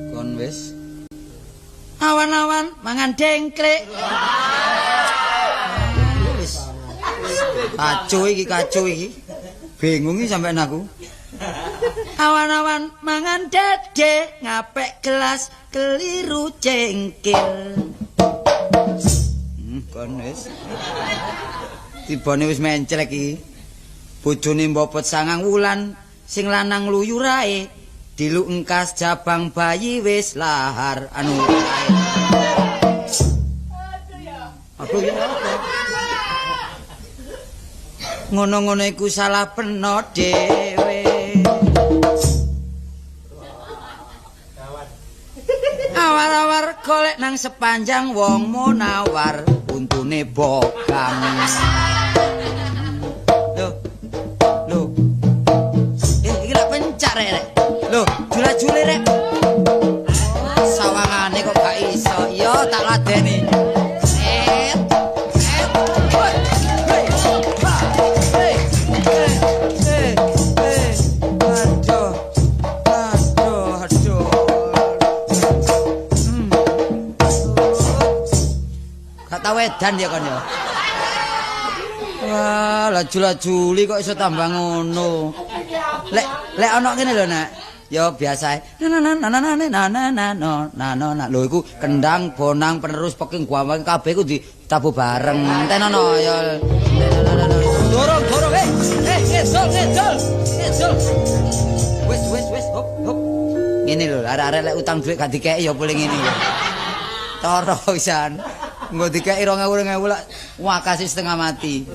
Kon wis. Awan-awan mangan dengklik. Wis. Kacau iki, kacau iki. Bingung iki sampean aku. Awan-awan mangan dede, ngapek gelas keliru cengkil. Kon wis. Tibane wis menclek iki. Bojone mbopot 9 wulan, sing lanang luyurae. Diluk engkas jabang bayi wis lahar anu. Aduh ya apa? Ngono-ngono iku salah peno dhewe. Awar-awar golek nang sepanjang wong munawar untune bogang. Lho. Lho. Iki lak pencak rek. Lho, jula-jule rek. Sawangane kok gak iso. Ya tak ladeni. Aduh. Aduh, aduh. Gak tau edan ya kon ya. Wah, laju-lajuli kok iso tambah ngono. Lek lek ana ngene lho, Nak. Ya biasa. Na na na na na na na na na na na. Lho iku kendang, bonang, penerus peking guawang kabeh iku ditabuh bareng. Tenono ya. Dorong, dorong, ngedol, ngedol. Ngedol. Wis, wis, wis, hop, hop. Ngene lho, arek-arek lek utang dhuwit gak dikeki ya boleh ngene ya. Toro pisan. Engko dikeki 2000 2000 lak wakasi setengah mati.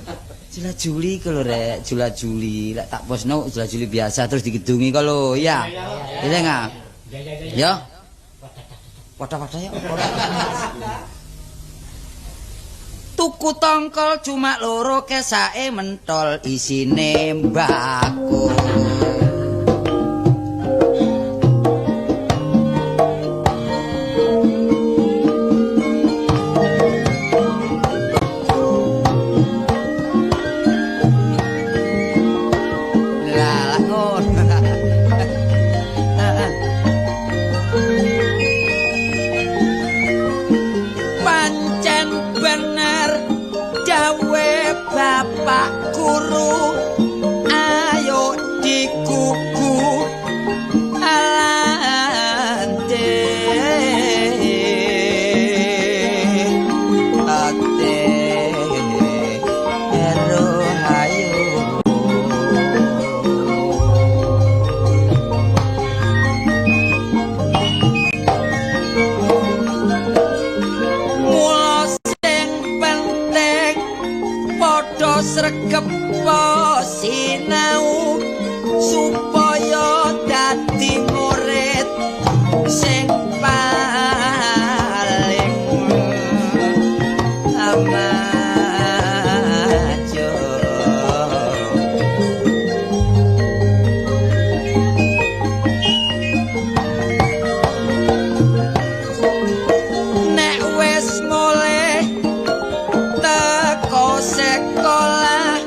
Jula-juli iku lho rek, jula-juli. Lek tak posno jula-juli biasa terus digedungi kok lho, ya. Iya enggak? Ya. Padha-padha ya apa. Tuku tongkol cuma loro kesake mentol isine mbako. Sekolah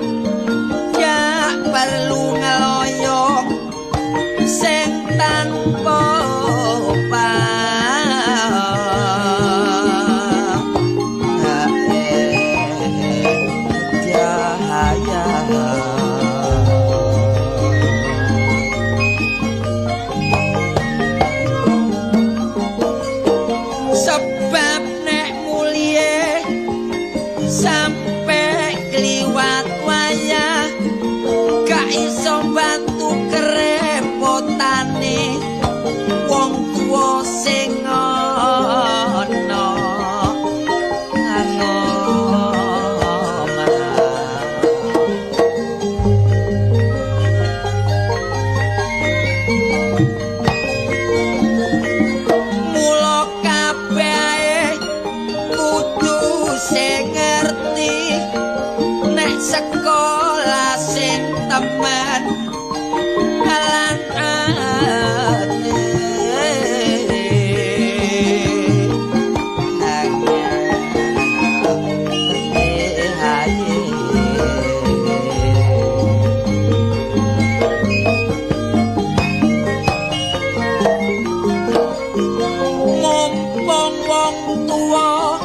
Mumpung wong tuwa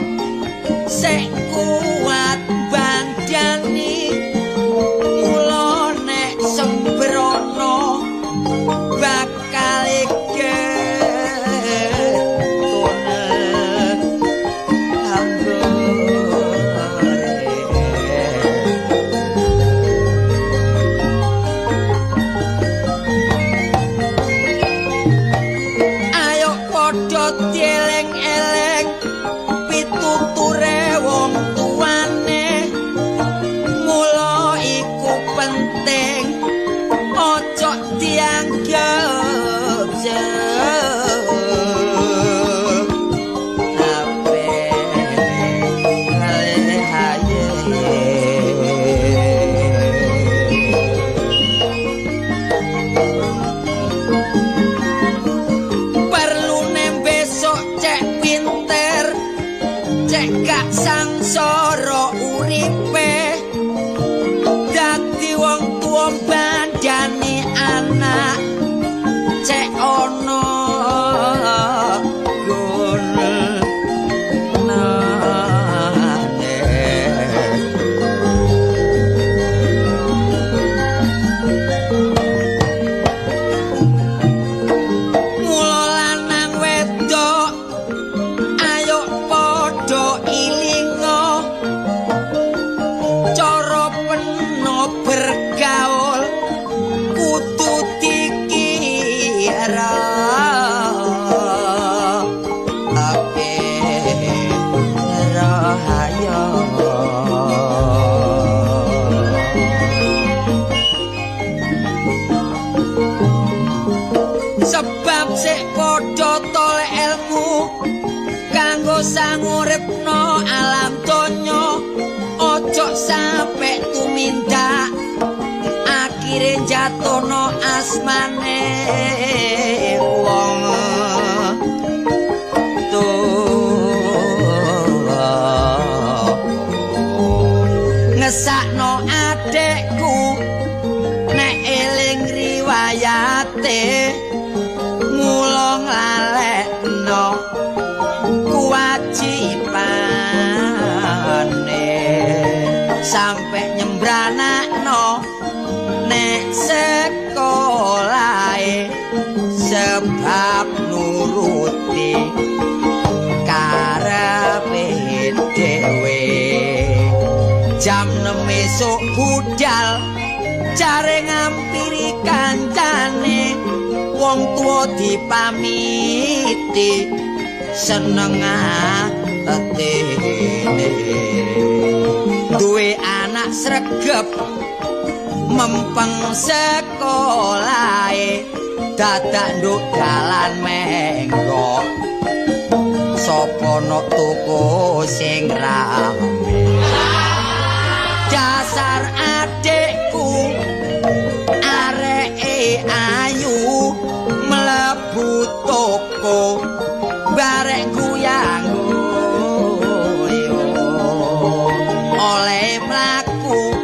sik kuat bandani, mula nek sembrono bakal sanguripno alam donya, ojo sampe tumindak akhire jatuhno asmane wong tuwa. Ngesakno adekku nek eling riwayate, mula nglalekno kewajibane sampe nyembranakno nek sekolahe sebab nuruti karepe dhewe. Jam 6 esuk budal jare ngampiri kancane, wong tuwa dipamiti seneng atine. Duwe anak sregep mempeng sekolahe, dadak nduk dalan menggok sapa nok tuku sing rame. Dasar adekku areke ayu mlebu toko barek guyang guyu, oleh mlaku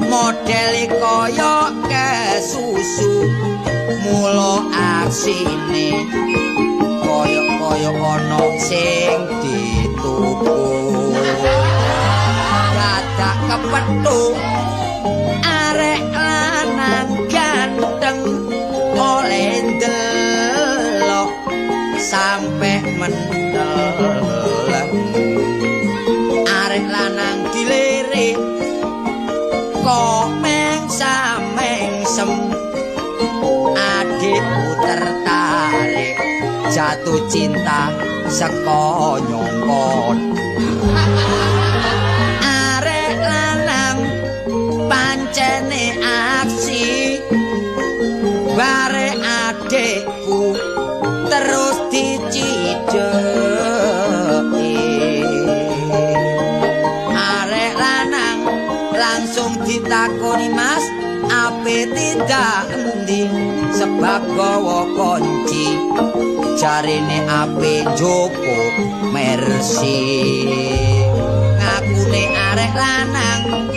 model kaya kesusu, mula aksine kaya-kaya ana sing dituku. Dadak kepethuk arek lanang ganteng oleh ndelok sampe mendeleng. Arek lanang dilirik kok mengsa-mengsem, adikku tertarik jatuh cinta saka nyongkon. Arek lanang pancene aksi bare adikku terus dicidheki. Arek lanang langsung ditakoni, "Mas, ape tindak endi?" Sebab gawa kunci, jarine ape njupuk Mercy. Ngakune arek lanang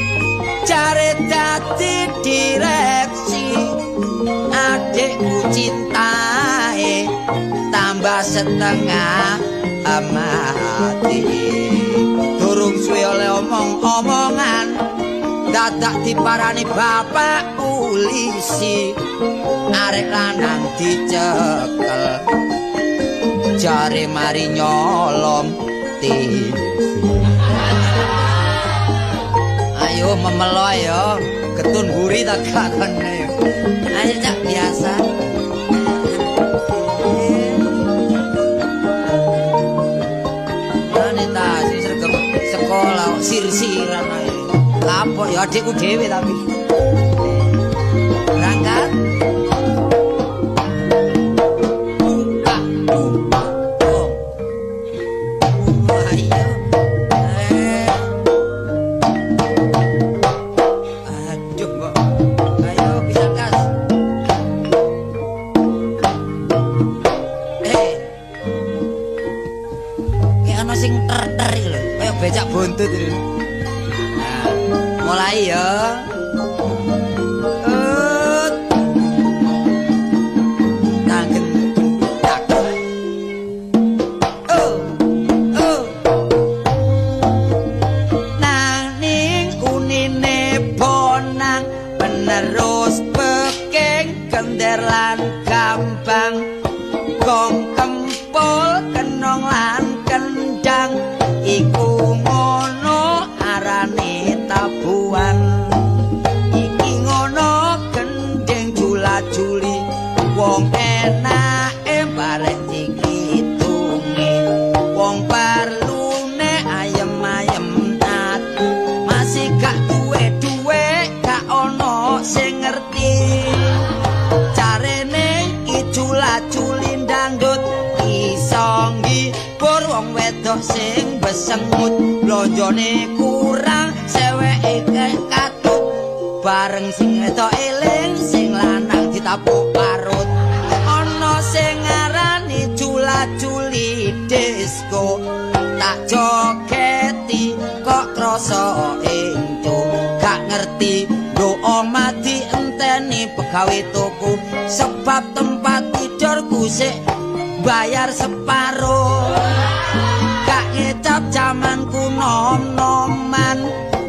jare dadi direksi, adikku cintae tambah tambah setengah mati. Durung suwe oleh omong-omongan, dadak diparani bapak polisi. Arek lanang dicekel, jare mari nyolong TV. Ayo memelo ayo, ketun guri tak gak kene. Ayo cak biasa. Wanita sing sregep sekolah sir-siran ae. Kapok ya adikku dhewe tapi. Berangkat. Buka, buka. Oh. Ayo. Aduh, Mbok. Ayo bisa kas. Kayak ana sing ter-ter iki lho, kaya becak buntut iki. Nah, mulai ya. Sing besengut blonjone kurang seweke katut, bareng sing wedok eling sing lanang ditapuk parut. Ana sing ngarani jula-juli disco, tak jogeti kok krasa enco. Gak ngerti do omah dienteni pegawe toko, sebab tempat tidurku sik bayar separo. Ngecap jamanku nom-noman,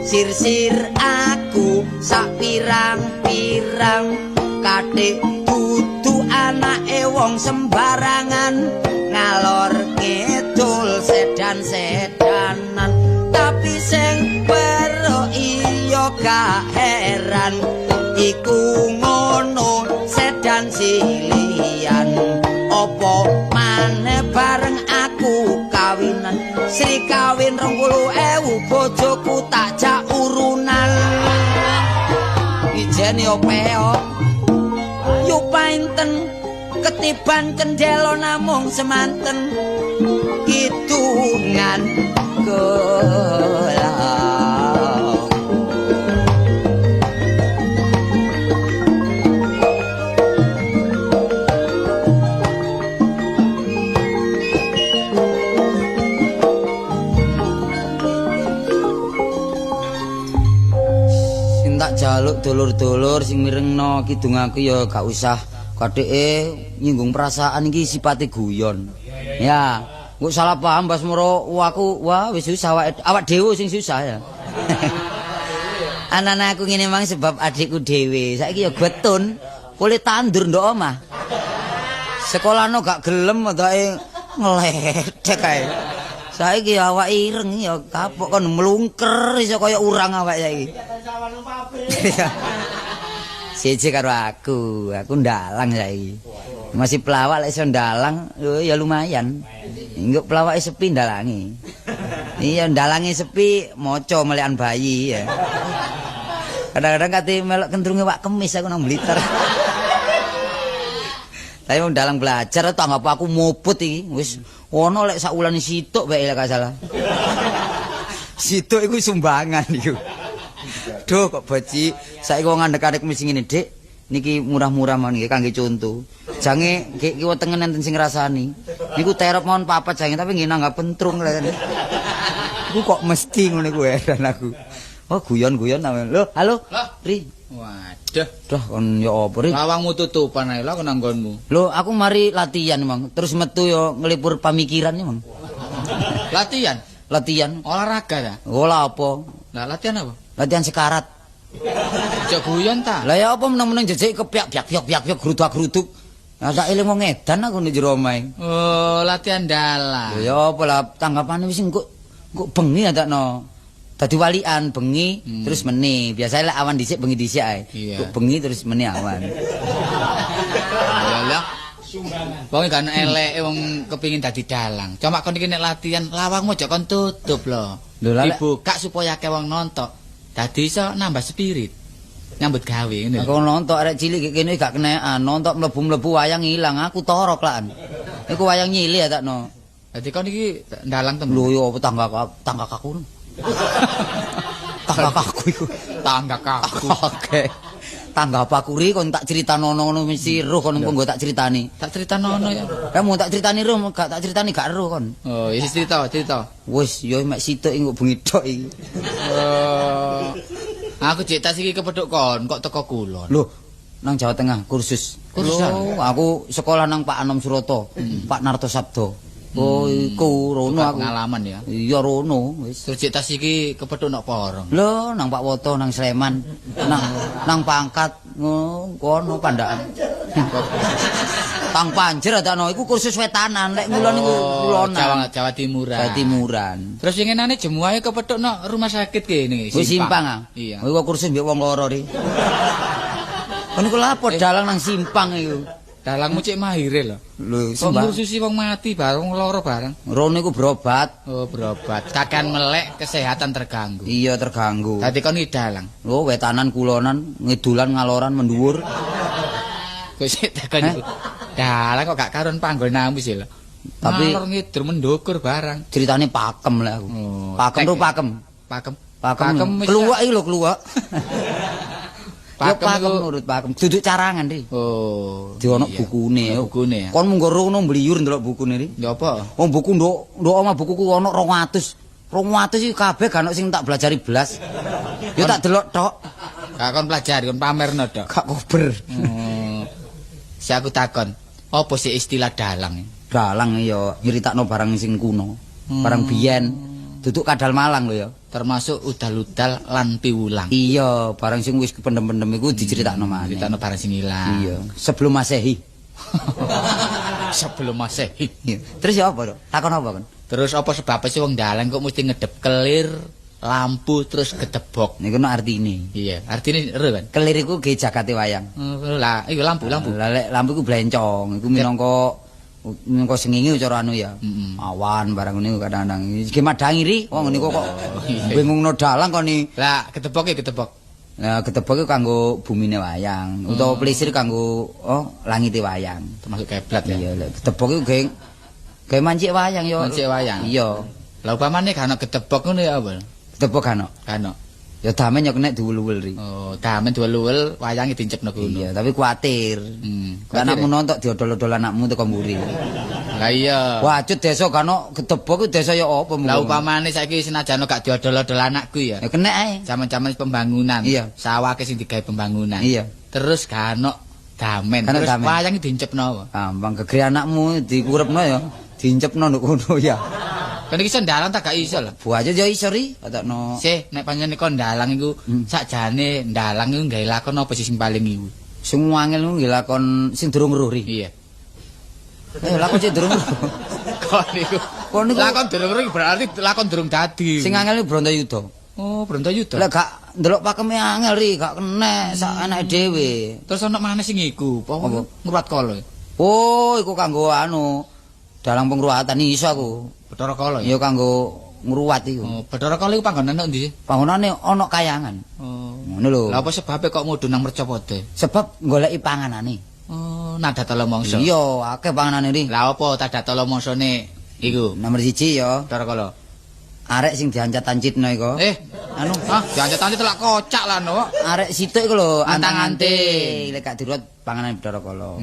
sir-sir aku sak pirang-pirang. Katik dudu anake wong sembarangan, ngalor ngidul sedan-sedanan. Tapi sing pero iya gak heran, iku ngono sedan silian. Opo maneh bareng aku kawinan, Sri kawin 20.000 bojoku tak jak urunan. Ijen yo peok yo painten, ketiban cendelo namung semanten. Kidungan kelam. Jaluk dulur-dulur sing mirengno kidung aku ya gak usah kathike nyinggung perasaan iki sipate guyon. Ya, engko salah paham Bas Moro aku wah wis susah awak dhewe sing susah ya. Anak aku ngene mang sebab adikku dhewe. Saiki ya getun, boleh tandur ndok omah. Sekolahno gak gelem ndake ngledek kae. Saiki awak ireng ya kapok kon mlungker iso kaya urang awak saiki. Siji karo aku ndalang saiki. Masih pelawak lek iso ndalang ya lumayan. Engko pelawake sepi ndalangi. Iya ndalangi sepi maca melekan bayi ya. Kadang-kadang kate melok kentrunge wak kemis aku nang Blitar. Tapi wong dalang belajar tanggap aku muput iki wis ono lek sak wulan situk bae lek gak salah. Situk iku sumbangan iku. Duh kok boci saiki wong ngandhek-andhek mesti ngene, Dik. Niki murah-murah mawon nggih kangge conto. Jange nggih kiwa tengen enten sing ngrasani. Niku terop mawon papat jange tapi nggih nanggap pentrung lek. Iku kok mesti ngono iku heran aku. Oh guyon-guyon lho, halo. Ri, Waduh, Dah kon ya apa ri? Lawangmu tutupan ae lho nang nggonmu. Lho, aku mari latihan, Mang. Terus metu yo ngelipur pamikiran Mang. Latihan? Latihan. Olahraga ta? Olah apa? Lah latihan apa? Latihan sekarat. Aja guyon ta? Lah ya apa meneng-meneng jejek kepiak piak piak piak piak grudak-gruduk. Lah sak eling wong edan aku nek jero omahe. Oh, latihan dalang. Lho ya apa lah tanggapane wis engko bengi adakno. Dadi walian bengi terus meni. Biasane lek awan dhisik bengi dhisik ae. Kok bengi terus meni awan. Ya lah. Wong gak eleke wong kepengin dadi dalang. Cuma kon iki nek latihan lawangmu aja kon tutup lho. Dibuka supaya akeh wong nonton. Dadi iso nambah spirit. Nyambut gawe ngene. Aku nonton arek cilik kene gak kenekan, nonton mlebu-mlebu wayang ilang, aku torok lan. Iku wayang nyilih ya takno. Dadi kon iki ndalang temen. Lho yo apa tangga kaku. Tangga kaku iku. Tangga kaku. Oke. Tangga pakuri kon tak critano ngono mesti roh kon engko tak critani. Tak critano ya. Ya mau tak critani roh gak tak critani gak roh kon. Oh, wis cerita, cerita. Wis yo mek situk engko bengi tok iki. Oh. Aku cek tas iki kepethuk kon kok teko kulon. Lho, nang Jawa Tengah kursus. Kursus. Lho, aku sekolah nang Pak Anom Suroto, Pak Narto Sabdo. Oh, iku rono aku. Pengalaman ya. Iya rono wis. Terus cek tas iki kepethuk nok Porong. Lho, nang Pak Woto, nang Sleman, nang Pangkat, ngono Pandaan. Tang Panjer adakno iku kursus wetanan, lek ngulon iku kulonan. Jawa Timuran. Jawa Timuran. Terus winginane jemuahe kepethuk nok rumah sakit kene. Wis simpang ah. Iya. Iku kursus mbek wong loro ri. Kon iku lapo dalang nang simpang iku. Dalangmu cek mahire lho. Lho, kok ngursusi wong mati bareng loro bareng. Rono iku berobat. Oh, berobat. Kakean melek kesehatan terganggu. Iya, terganggu. Dadi kon iki dalang. Lho, wetanan kulonan, ngidulan ngaloran mendhuwur. Kok sik takon iku. Dalang kok gak karon panggonamu sih lho. Tapi ngalor ngidul mendukur barang. Ceritane pakem lek aku. Oh, pakem ro pakem. Pakem. Pakem. Kluwak iki lho, kluwak. Pakem, pakem nurut pakem. Duduk carangan ri. Oh. Di ono bukune. Bukune. Kon mung rono mbliyur ndelok bukune ri. Ya apa? Wong buku nduk omah bukuku ono 200. 200 iki kabeh gak ono sing tak belajari blas. Ya tak delok tok. Gak kon pelajari, kon pamerno tok. Gak kober. Si aku takon, apa sih istilah dalang? Dalang ya nyeritakno barang sing kuno, barang biyen. Duduk kadal Malang lho ya. Termasuk udal-udal lan piwulang. Iya, barang sing wis kependem-pendem iku diceritakno maneh. Critakno barang sing ilang. Iya, sebelum Masehi. Sebelum Masehi. Iya. Terus ya apa, Dok? Takon apa kon? Terus apa sebabnya sih wong dalang kok mesti ngedep kelir, lampu terus gedebok? Niku ono artine. Iya, artine ero kan. Kelir iku ge jagate wayang. Lah, iku lampu, lampu. Lah lek lampu iku blencong, iku minangka minangka sengenge cara anu ya. Awan barang ngene kadang-kadang. Iki madangi ri, wong niku kok bingungno dalang kon ni. Lah, gedebok ya gedebok. Lah gedebok iku kanggo bumine wayang, utawa plisir kanggo langite wayang. Termasuk keblat ya. Iya, lek gedebok iku gawe mancik wayang ya. Mancik wayang. Iya. Lah upamane gak ono gedebok ngono ya apa? Gedebok gak ono. Gak ono. Ya damen ya kena diwul-wul ri. Oh, damen diwul-wul wayange dincepno kono. Iya, tapi kuwatir. Anakmu nontok diodol-odol anakmu teko mburi. Lah iya. Wacut desa gak ono gedebok iku desa ya apa mung. Lah upamane saiki senajan gak diodol-odol anakku ya. Ya kena ae. Zaman-zaman pembangunan. Iya. Sawake sing digawe pembangunan. Iya. Terus gak ono damen. Terus wayange dincepno apa? Gampang gegere anakmu dikurepno ya. Dincepno nduk kono ya. Kan iki iso ndalang ta gak iso lho. Buaja ya iso ri, katakno. Sih, nek pancen kon ndalang iku sakjane ndalang iku gawe lakon apa sih sing paling iku? Sing angel iku nggawe lakon sing durung weruh ri. Iya. Lakon sing durung weruh. Kon niku. Kon niku lakon durung weruh berarti lakon durung dadi. Sing angel iku Brontoyuda. Oh, Brontoyuda. Lah gak ndelok pakeme angel ri, gak kenek sak anake dhewe. Terus ana maneh sing iku, apa ngruwat kala? Oh, iku kanggo anu dalang pengruwatan iso aku. Bathara Kala ya? Ya kanggo ngruwat iku. Oh, Bathara Kala iku panggonane nang ndi? Panggonane ana kayangan. Oh. Ngono lho. Lah apa sebabe kok mudhun nang Mercapada? Sebab goleki panganane. Oh, Nadatala Mangsa. Iya, akeh panganane ri. Lah apa Nadatala Mangsane iku? Nomor 1 ya. Bathara Kala. Arek sing diancat-ancitno iku. Anu, diancat-ancit lak kocak lah no. Arek situk iku lho, antang-anting. Lek gak diruwat panganane Bathara Kala.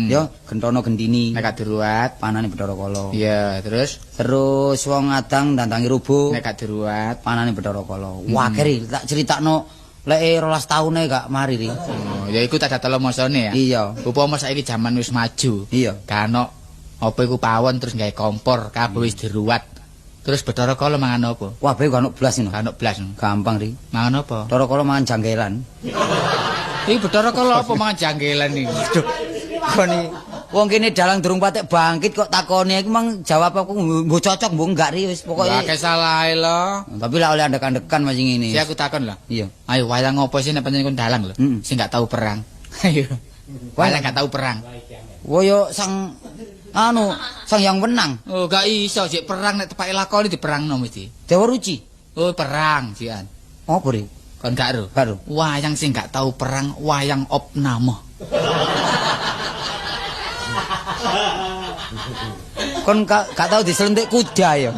Ya, gentono gendini. Nek gak diruwat panganane Bathara Kala. Iya, terus terus wong adang dandangi rubuh. Nek gak diruwat panganane Bathara Kala. Wah, keri tak critakno Lek 12 taune gak mari ri. Oh, ya iku tak datelo masane ya. Iya. Upama saiki jaman wis maju. Iya. Gak ono apa iku pawon terus gawe kompor, kabeh wis diruwat. Terus Bathara Kala mangan apa? Wah, bae gak ono blas ngono. Gak ono blas. Gampang ri. Mangan apa? Bathara Kala mangan janggelan. Iki Bathara Kala apa mangan janggelan iki? Aduh. Kon iki wong kene dalang durung patek bangkit kok takoni iki mang jawab aku mbok cocok mbok enggak ri wis pokoke. Akeh salahe lho. Tapi lah oleh andek-andekan masih ngene. Si aku takon lho. Iya. Ayo wayang apa sih nek pancen kon dalang lho sing gak tau perang. Ayo. Wayang gak tau perang. Wo yo sang anu sang yang wenang. Oh gak iso jek perang nek tepake lakoni diperangno mesti. Dewa Ruci. Oh perang jian. Apa ri? Kon gak ro? Gak ro. Wayang sing gak tau perang wayang opname. Kon gak tau diselentik kuda ya.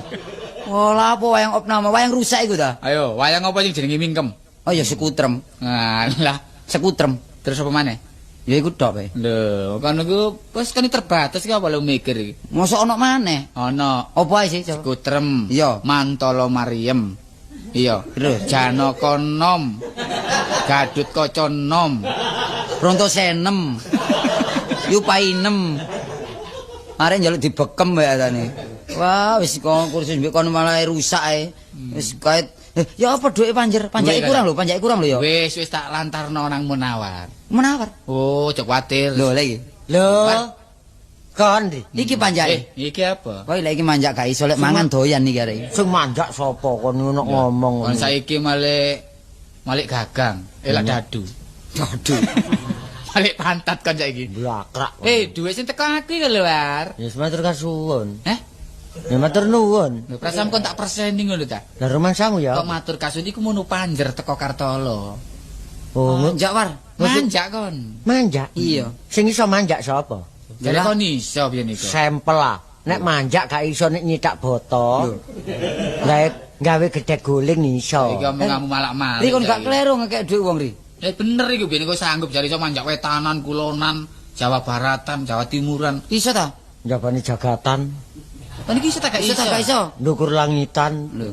Oh lha apa wayang opname, wayang rusak iku ta? Ayo, wayang apa sing jenenge mingkem? Oh ya sekutrem. Nah, lah sekutrem. Terus apa maneh? Ya iku tok wae. Lho, kon iku wis kan terbatas iki apa lho mikir iki. Mosok ono maneh? Ono. Apa ae sih? Sekutrem. Iya. Mantala Mariem. Iya. Terus Janaka nom. Gadut Kaca nom. Brontosenem. Yupainem. Arek njaluk dibekem wae atane. Wah, wis kon kursus mbek kon malah rusak ae. Wis kait ya apa duwe panjer? Panjake kurang lho, panjake kurang lho ya. Wis wis tak lantarno nang Munawar. Munawar. Oh, aja kuwatir. Lho, lha iki. Lho. Kon iki panjake. Iki apa? Wah, lha iki manjak gak iso lek mangan doyan iki arek. Sing manjak sapa kon ngono ngomong. Kon saiki malik gagang, elak dadu. Dadu. Balik pantat kon saiki. Blakrak. Duwe sing teko aku iki lho, War. Ya matur kasuwun. Heh? Ya matur nuwun. Lho, perasaan kon tak perseni ngono ta? Lah rumangsamu ya. Kok matur kasuwun iku mono panjer teko Kartolo. Oh, manjak War. Manjak kon. Manjak? Iya. Sing iso manjak sapa? Jare kon iso piye niku? Sampel ah. Nek manjak gak iso nek nyitak boto. Gawe gawe gedhe guling iso. Iki omonganmu malak-malik. Ri kon gak kleru ngekek dhuwit wong ri. Bener iku biyen kok sanggup jare iso manjak wetanan, kulonan, Jawa Baratan, Jawa Timuran. Iso ta? Njabane jagatan. Kon iki iso ta gak iso? Iso ta gak iso? Ndukur langitan. Lho.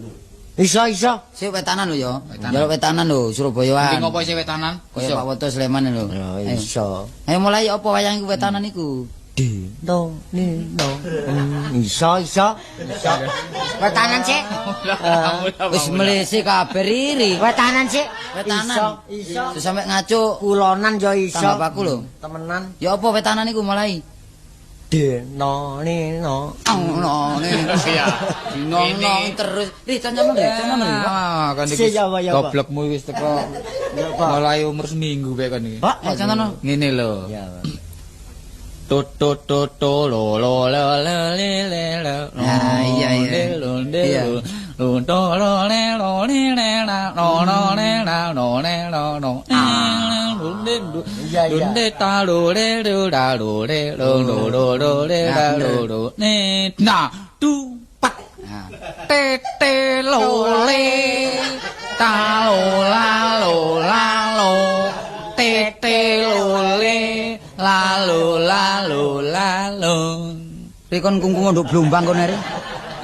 Iso iso. Sik wetanan lho ya. Njaluk wetanan lho Surabayaan. Iki ngopo sik wetanan? Kaya Pak Woto Sleman lho. Ya iso. Ayo mulai apa wayang iku wetanan iku? Di no ni no. Iso iso. Iso. Wetanan sik. Wis mlese kabeh riri. Wetanan sik. Wetanan. Iso. Iso sampe ngaco kulonan ya iso. Tanggap aku lho. Temenan. Ya apa wetanan iku mulai? Di no ni no. No ni. Iya. Dinong terus. Ri cancaman ri, cancaman ri. Ah, kon iki goblokmu wis teko. Mulai umur seminggu bae kon iki. Pak, cancaman. Ngene lho. Ya. To to to to lo lo lo le le le lo. Nah, iya iya. Lo le lo to lo le lo le le la lo lo le la lo le lo lo. Iya iya. Le ta lo le lo la lo le lo lo lo lo le la lo lo ne na tu pat. Te te lo le ta lo la lo la lo te te lo le la lo la lo la lo. Ri kon kungkum nduk blumbang kon rek.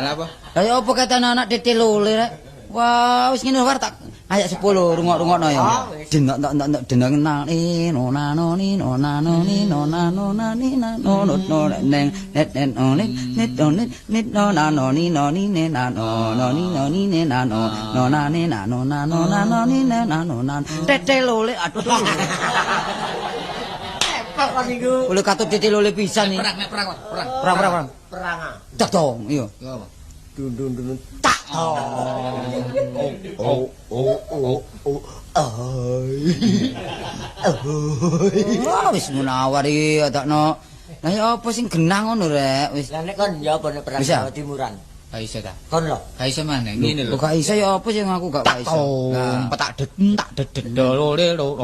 Lha apa? Lah ya apa katane anak tete lole rek. Wah, wis ngene war tak ayat 10 rungok-rungokno ya. Denok tok tok denok nang ni no na no ni no na no ni no na no na ni na no no no neng net net no net net no net net no na no ni no ni ne na no no ni no ni ne na no no na ne na no na no na no ni ne na no na tete lole aduh. Kon iku. Oleh katut tete lole pisan iki. Perang perang perang. Perang perang. Perang. Tak dong, iya. Dun dun dun tak. Oh oh oh oh oh. Wah, wis Munawar iki adakno. Lah ya apa sing genah ngono rek wis. Lah nek kon ya apa nek perang Jawa Timuran? Gak iso ta? Kon lho. Gak iso maneh ngene lho. Kok gak iso ya apa sing aku gak iso. Petak det tak det lo le lo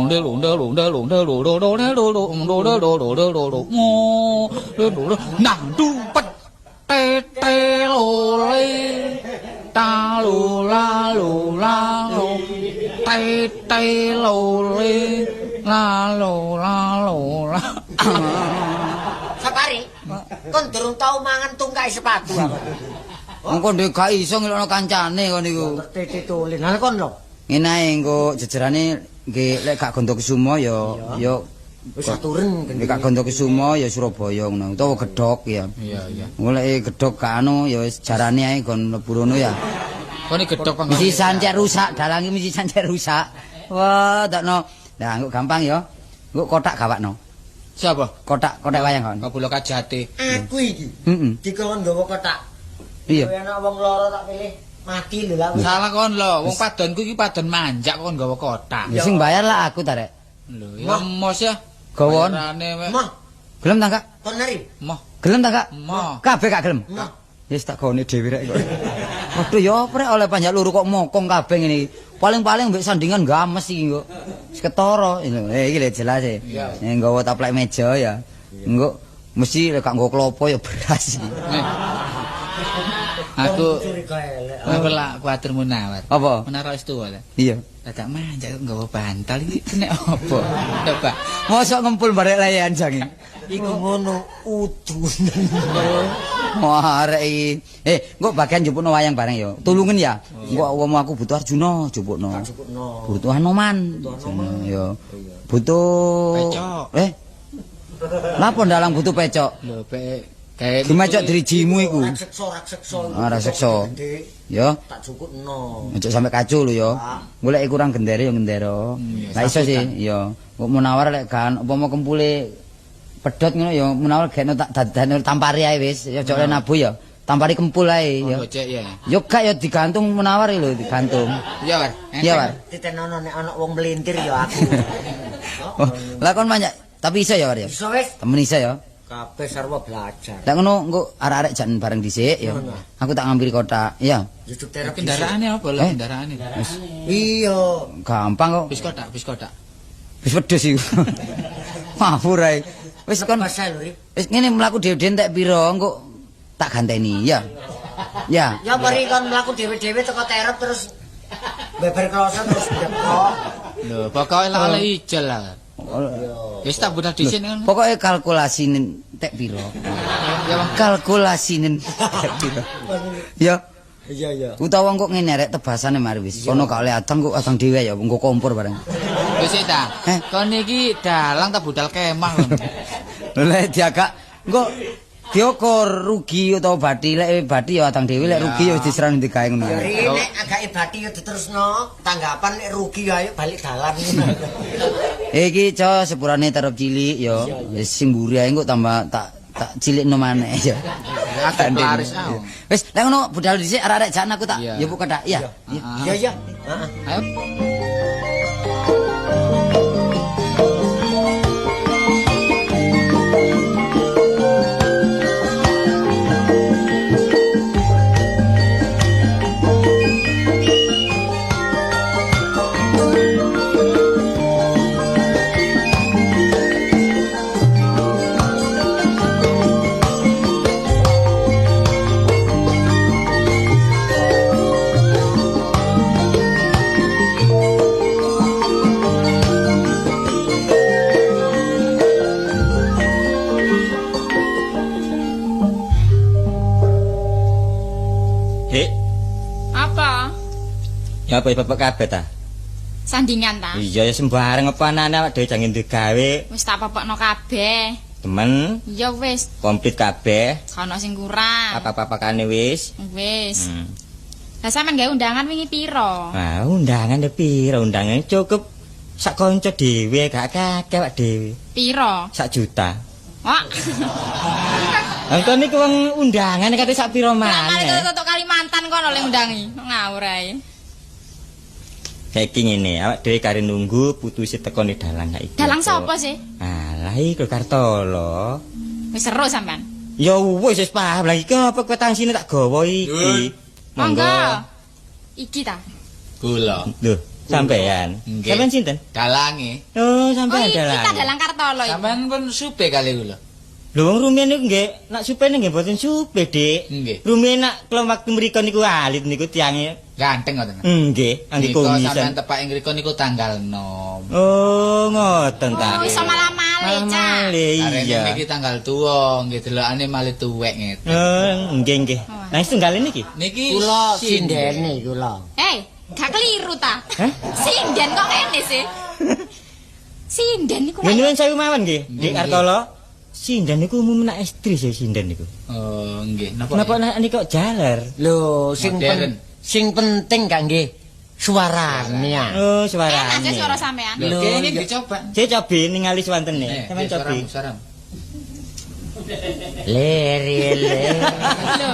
le lo le lo le lo le lo lo le lo lo lo le lo lo le lo lo le lo nang du pet te te lo le ta lo la lo la lo te te lo le la lo la lo la. Sapari, kon durung tau mangan tungkai sepatu aku. Wong kon ndek gak iso ngelokno kancane kon niku. Tete tulen. Lah kon lho. Ngene ae engko jejerane nggih lek gak Gondokusumo ya ya wis aturen nek gak Gondokusumo ya Surabaya ngono utawa Gedhok ya. Iya iya. Engko lek Gedhok gak anu ya wis jarane ae gon mlebu rono ya. Kone gedhok panggon. Mesti sancek rusak, dalange mesti sancek rusak. Wah, dakno. Lah engko gampang ya. Engko kotak gawakno. Siapa? Kotak wayang kon. Kabula Kajati. Aku iki. Heeh. Dikon nggawa kotak. Iya. Kaya ana wong loro tak pilih mati lho lah. Salah kon lho, wong padonku iki padon manjak kok nggawa kotak. Ya sing bayar lah aku ta rek. Lho, ya mos ya. Gawon. Moh. Gelem ta, Kak? Kon nari. Moh. Gelem ta, Kak? Moh. Kabeh gak gelem? Moh. Wis tak gone dhewe rek kok. Waduh ya apa rek oleh panjak luru kok mokong kabeh ngene iki. Paling-paling mbek sandingan games iki kok. Wis ketara. Iki lho jelas e. Nggawa taplek meja ya. Engko mesti lek gak nggawa klopo ya beras iki. Aku lah kuwatir Munawar. Apa? Munawar wis tuwa ta. Iya. Lah gak manjak kok nggawa bantal iki nek apa? Coba. Mosok ngempul barek layan jange. Iku ngono udunen. Wah, arek iki. Engko bagian njupukno wayang bareng ya. Tulungen ya. Engko wong aku butuh Arjuna jupukno. Butuh Hanoman. Ya. Butuh pecok. Napa ndalang butuh pecok? Lho, pek kae dimecok drijimu iku. Rekseksa. Ah, rekseksa. Ya. Tak jukukno. Ojo sampe kacu lho ya. Golek kurang gendere ya gendera. Lah iso sih, ya. Engko Munawar lek kan upama kempule pedhot ngono ya Munawar gekno tak dadane tampari ae wis. Ya aja oleh nabu ya. Tampari kempul ae ya. Ya gak ya digantung Munawar lho digantung. Iya, War. Iya, War. Titenono nek ana wong melintir ya aku. Lah kon banyak tapi iso ya, War ya. Iso wis. Temen iso ya. Kabeh sarwa belajar. Lah ngono engko arek-arek jan bareng dhisik ya. Aku tak ngambil kotak. Iya. Kendaraane apa lho kendaraane? Iya, gampang kok. Bis kotak, bis kotak. Bis wedhus iku. Mabur ae. Wis kon wis ngene mlaku dhewe-dhewe entek pira engko tak ganteni ya. Ya. Ya mari kon mlaku dhewe-dhewe teko terep terus beber kloso terus ndekok. Lho, pokoke lah oleh ijol lah. Wis tak budal dhisik ngono. Pokoke kalkulasine entek pira. Ya kalkulasine entek pira. Ya. Iya iya. Utawa engko ngene rek tebasane mari wis. Kono gak oleh adang kok adang dhewe ya engko kompor bareng. Wis ta. Kon iki dalang ta budal kemah kon. Lha diagak engko diukur rugi utawa bathi, lek bathi ya adang dhewe, lek rugi ya wis diserang digawe ngono. Ya nek agake bathi ya diterusno, tanggapan nek rugi ya ayo balik dalan ngono. Iki co sepurane terep cilik ya. Wis sing mburi ae engko tambah tak cilikno maneh ya. Aku laris ae. Wis lek ngono budal dhisik arek-arek jan aku tak njupuk kethak. Iya. Iya iya. Heeh. Ayo. Ya apa bapak kabeh ta? Sandingan ta? Iya ya sembarang apa anane awak dhewe jangan digawe. Wis tak popokno kabeh. Temen? Iya wis. Komplit kabeh. Gak ono sing kurang. Apa-apakane wis? Wis. Lah sampean gawe undangan wingi pira? Wah, undangan e pira? Undangan cukup sak kanca dhewe gak kakek awak dhewe. Pira? 1 juta. Wah. Engko niku wong undangan kate sak pira maneh. Lah kok Kalimantan kono le undangi. Ngawur ae. Saiki ngene, awak dhewe kare nunggu putuse tekone dalang saiki. Dalang sapa sih? Alah iku Kartolo. Wis seru sampean. Ya wis wis paham. Lah iki apa kwetansine tak gawa iki. Monggo. Iki ta? Kula. Lho, sampean. Sampean sinten? Dalange. Oh, sampean dalange. Oh, iki ta dalang Kartolo iki. Sampean pun supe kali kula. Lho wong rumiyin niku nggih, nak supene nggih mboten supe, Dik. Nggih. Rumiyin nak kula waktu mriku niku alit niku tiange ganteng ngoten. Nggih, angge komisan. Sampeyan tepak ing mriku niku tanggal 6. Oh, ngoten ta. Oh, iso malah malih, Cak. Iya. Niki tanggal tuwa, nggih delokane malih tuwek ngeten. Oh, nggih nggih. Lah setunggal niki? Niki kula sindene kula. Hei. Gak keliru ta? Hah? Sinden kok kene sih? Sinden niku. Nggih nyuwun sewu mawon nggih, Dik Kartolo. Sinden niku umum nak estri sih sinden niku. Oh, nggih. Napa nek niku kok jaler? Lho, sing penting gak nggih suarane. Oh, suarane. Enak suara sampean. Lho, kene dicoba. Cek cobi ningali suwantene. Sampeyan cobi. Suaramu. Leri le. Lho.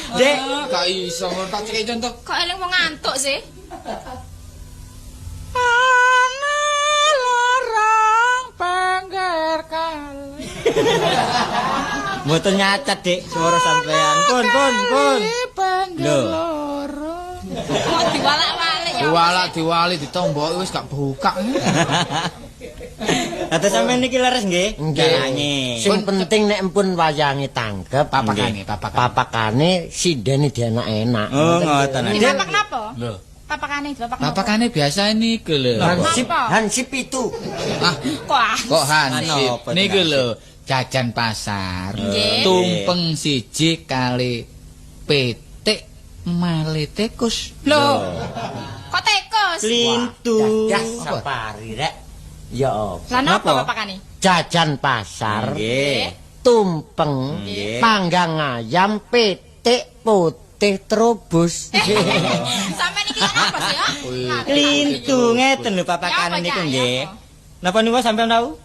Dek, gak iso tak cek contoh. Kok eling wong ngantuk sih? Ana lorong pinggir kali. Mboten nyacat, Dik, suara sampean. Pun. Lho. Kok diwalak-walik ya. Diwalak-diwali ditomboki wis gak buka. Dados sampean niki leres nggih? Nggih. Sing penting nek empun wayange tanggep, papakane sindene dienak-enak. Oh, ngoten. Dik papak napa? Lho. Papakane dipapak napa? Papakane biasa niku lho. Hansip itu. Ah, kok hansip? Niku lho, jajan pasar. Tumpeng siji kali pitik male tikus. Lho. Kok tikus? Lintu. Dah sapari rek. Ya apa? Lah napa papakane? Jajan pasar. Nggih. Tumpeng, panggang ayam, pitik putih trobos. Sampeyan iki apa sih ya? Lintu ngeten lho papakane niku nggih. Napa niku sampeyan tau?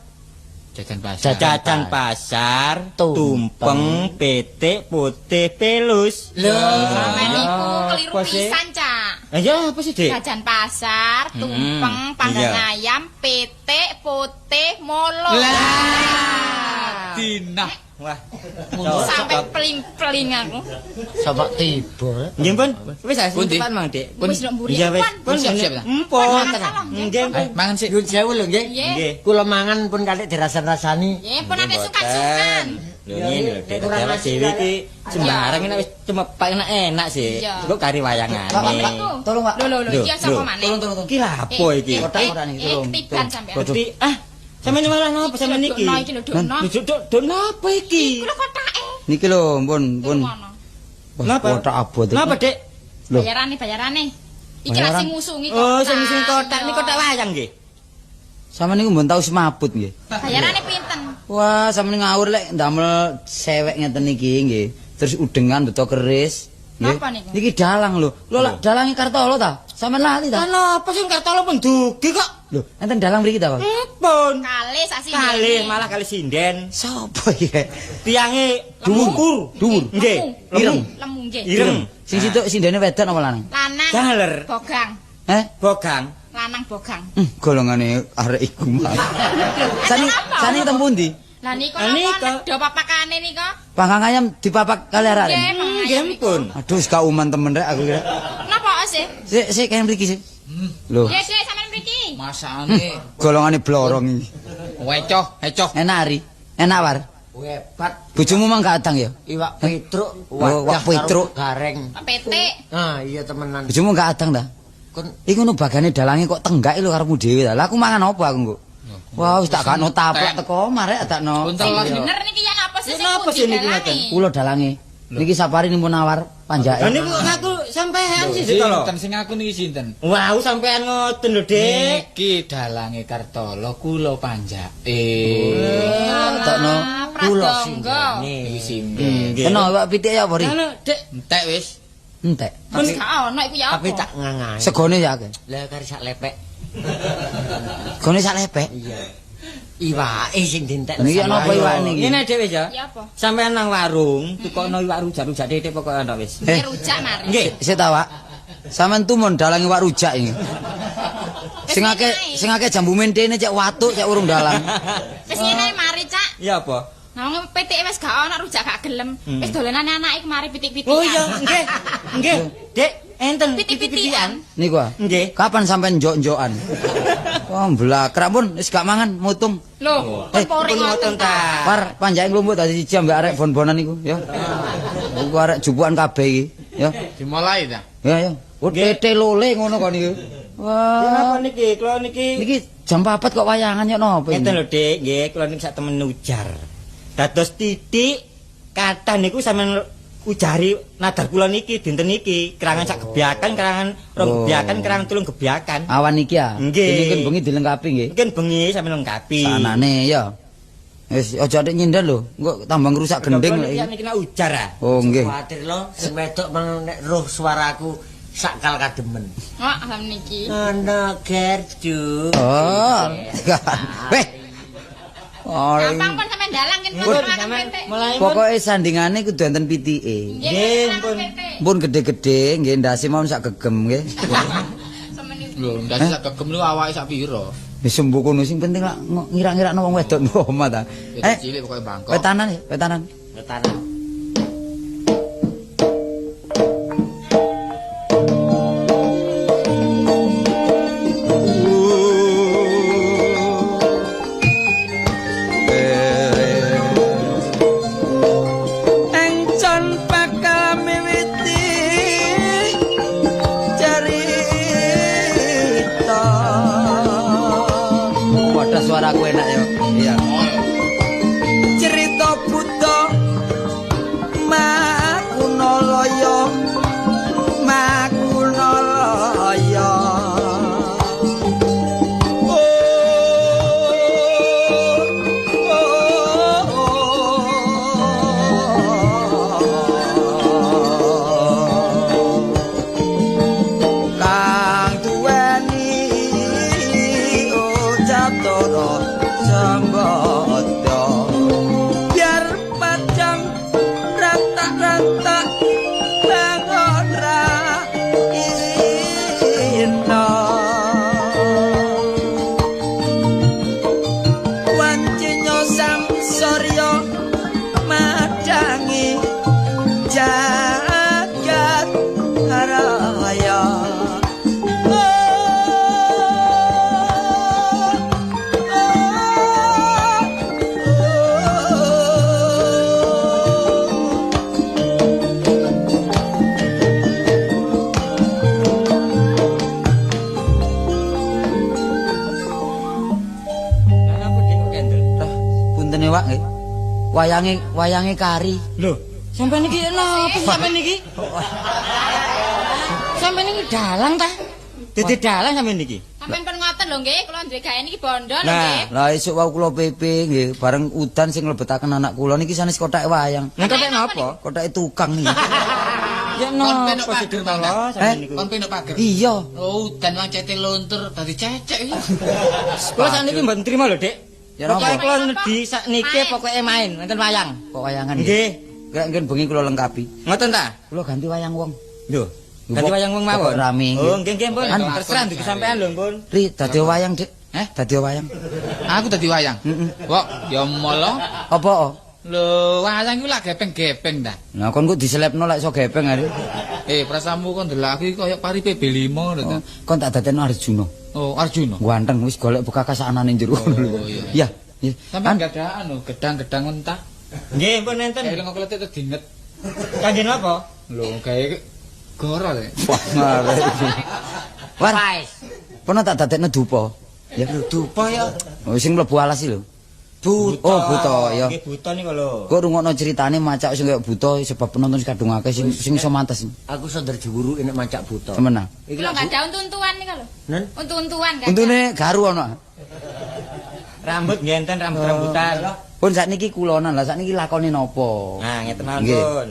Jajan pasar. Jajan pasar, tumpeng, pitik putih pelus. Lho, sampeyan niku keliru pisan, Cak. Ya apa sih, Dik? Jajan pasar, tumpeng, panggang ayam, pitik putih molo. Lah, dinah. Wah, sampai peling-peling aku. Sampai tiba. Nggih, Pun. Wis tepan mang, Dik. Wis ndok mburi. Iya wis. Pun siap-siap ta. Empun. Nggih, mangan sik. Nyuwun sewu lho nggih. Nggih. Kula mangan pun kalik dirasan-rasani. Nggih, pun ate sukan-sukan. Lho ngene lho, Dik. Awak dhewe iki sembarang nek wis cemepak enak-enak sih. Engko kari wayangane. Tolong, Pak. Lho lho, iki sapa maneh? Tolong. Iki lha apa iki? Kotak-kotak niki, tolong. Ketiban sampean. Ah, sampeyan malah napa sampeyan niki? Iki lho, dokno. Lho, napa iki? Iku lho kotake. Niki lho, pun. Napa? Kotak abot iki. Napa, Dik? Bayarane. Iki lak sing ngusungi kotak. Oh, sing ngusungi kotak niki kotak wayang nggih. Sampeyan niku mbon tau semaput nggih. Bayarane pinten? Wah, sampeyan ngawur lek ndamel sewek ngeten niki nggih. Terus udengan beto keris. Nggih. Niki dalang lho. Lho lak dalange Kartolo ta? Sampeyan lali ta? Lah napa sing Kartolo pun dugi kok? Lho, enten dalang mriki ta, Pak? Pun. Kalih sak sinden. Kalih malah kalih sinden. Sopo iki? Tiange dhuwur. Dhuwur. Nggih. Ireng. Lemu nggih. Ireng. Sing situk sindene wedok napa lanang? Lanang. Jaler. Bogang. Eh? Bogang. Lanang bogang. Golongane arek iku mah. Sani teng pundi? Lah niku napa nedha papakane nika? Panggang ayam dipapak kali arek. Nggih, pun. Aduh, wis gak uman temen rek aku kira. Napa sih? Sik, sik kene mriki sik. Lho. Nggih, sik sampean mriki. Masakane golongane blorong iki. Wecoh, ecoh. Enak ari. Enak war. Hebat. Bojomu mang gak adang ya? Iwak petruk, wadah petruk gareng. Petik. Ah, iya temenan. Bojomu gak adang ta? Kon iku ngono bagane dalange kok tenggak lho karepmu dhewe ta. Lah aku mangan apa aku engko? Wah, wis tak gakno taplak teko omah rek takno. Bener niki ya napa sih sing pundi dalange? Kula dalange. Niki sapari nimpun nawar panjake. Lah niku ngaku sampean sih to lho. Sinten sing ngaku niki sinten? Wah, sampean ngoten lho, Dik. Niki dalange Kartolo kula panjake. Takno kula sindene. Iki sinden. Kena iwak pitik ya apa ri? Anu, Dik, entek wis. Entek. Wis gak ono iku ya apa? Tapi tak ngangae. Segone ya akeh. Lah kari sak lepek. Segone sak lepek? Iya. Iwake sing dientek. Niki ana apa iwake niki? Ngene Dik wis ya. Ya apa? Sampean nang warung tukokno iwak rujak-rujak titik pokoke ana wis. Rujak mari. Nggih. Sik ta, Pak. Sampean tumun dalang iwak rujak iki. Sing akeh jambu mentene cek watuk cek urung dalang. Wis ngene mari, Cak. Ya apa? Nah, wong pitike wis gak ana rujak gak gelem. Wis dolenane anake kemari pitik-pitikan. Oh iya, nggih. Nggih, Dik, enten pitik-pitikan. Niku ah. Nggih. Kapan sampean njok-njokan? Wah, mblakrak pun wis gak mangan, mutung. Lho, pori ngoten ta. Par panjake nglumpuk dadi siji ambek arek bon-bonan iku, ya. Iku arek jupukan kabeh iki, ya. Dimulai ta? Ya, ya. Oh, tete lole ngono kok niku. Wah. Napa niki? Kula niki niki jam 4 kok wayangan yo napa iki? Ngeten lho, Dik, nggih, kula niki sak temen ujar. Dados titik kathah niku sampean ujari nadar kula niki dinten niki, kerangan sak gebiakan, kerangan rong gebiakan, kerangan 3 gebiakan. Awan niki ya. Nggih. Mungkin bengi dilengkapi nggih. Mungkin bengi sampe lengkapi. Sanane ya. Wis aja atik nyinden lho, engko tambah ngrusak gending lek iki. Niki nak ujar ah. Oh nggih. Kuwatir lho, sing wedok mang nek roh suaraku sakal kademen. Wah, alham niki. Ana gerdu. Oh. Weh. Gampang pun sampean dalang yen pun pitik. Pokoke sandingane kudu enten pitike. Nggih, pun. Pun gede-gede nggih ndase mawon sak gegem nggih. Lho, ndase sak gegem niku awake sak pira? Wis sembuh kono sing penting lak ngira-ngirakno wong wedok omah ta. Eh, cilik pokoke bangkok. Wetanan ya, wetanan. Wetanan. Encon bakal miwiti cerita. Padha suaraku enak ya. Iya. Cerita buta Makunalaya, Makunalaya. Kang duweni ucaptara sambata biar pacang rantak-rantak bangun raina wancinya samsurya madangi jagat raya. Lah napa Dik kok kendel? Puntene wak nggih. Wayange wayange kari. Lho, sampean niki napa sampean niki? Sampean niki dalang ta? Dadi dalang sampean niki. Sampeyan pun ngoten lho nggih, kula duwe gawe niki bondo lho nggih. Lah esuk wau kula PP nggih, bareng udan sing nglebetaken anak kula niki sanes kotake wayang. Lah kotak napa? Kotake tukang niki. Ya Kon napa penok pager sih ta? sampean niku? Kon penok pager. Iya. Oh, udan wong cete luntur dadi cecek iki. Kula sakniki mboten trima lho, Dik. Ya napa? Pokoke kula nedhi sakniki pokoke main wonten wayang. Kok wayangan nggih. Kira ngen bengi kula lengkapi. Ngoten ta? Kula ganti wayang wong. Lho, ganti wayang wong mawon. Pokok rame. Oh, nggih nggih pun. Terserah ndugi sampean lho, pun. Ri, dadi wayang, Dik. Eh? Dadi wayang. Aku dadi wayang. Heeh. Kok ya molo. Apa? Lho, wayang iku lak gepeng-gepeng ta. Lah kon kok diselepno lek iso gepeng are. Eh, prasamu kon ndelok aku iki koyo pari PB5 ngono ta. Kon tak dadekno Arjuna. Oh, Arjuna. Ganteng wis golek bekakas anane jero. Oh, iya. Iya. Iya. Sampeyan gak ada anu gedang-gedang mentah. Nggih, pun enten. Kayak lengo kletik terus dinget. Kangge napa? Lho, gawe goro le. Wah, ngarep. War. Pono tak dadekno dupa. Ya. Lho dupa ya. Oh, sing mlebu alas iki lho. Buta. Oh, buta ya. Nggih buta niku lho. Kok rungokno ceritane macak sing kaya buta sebab penonton sing kadung akeh sing sing iso mantes. Aku sonder juwuru enek macak buta. Temenan. Iki Kula lak nggak ada untu-untuan niku lho. Nen? Untu-untuan kan. Untune garu ana. Rambut nggih enten rambut-rambutan. Pun sakniki kulonan lah sakniki lakone napa? Nah, ngeten mawon Nggih. pun.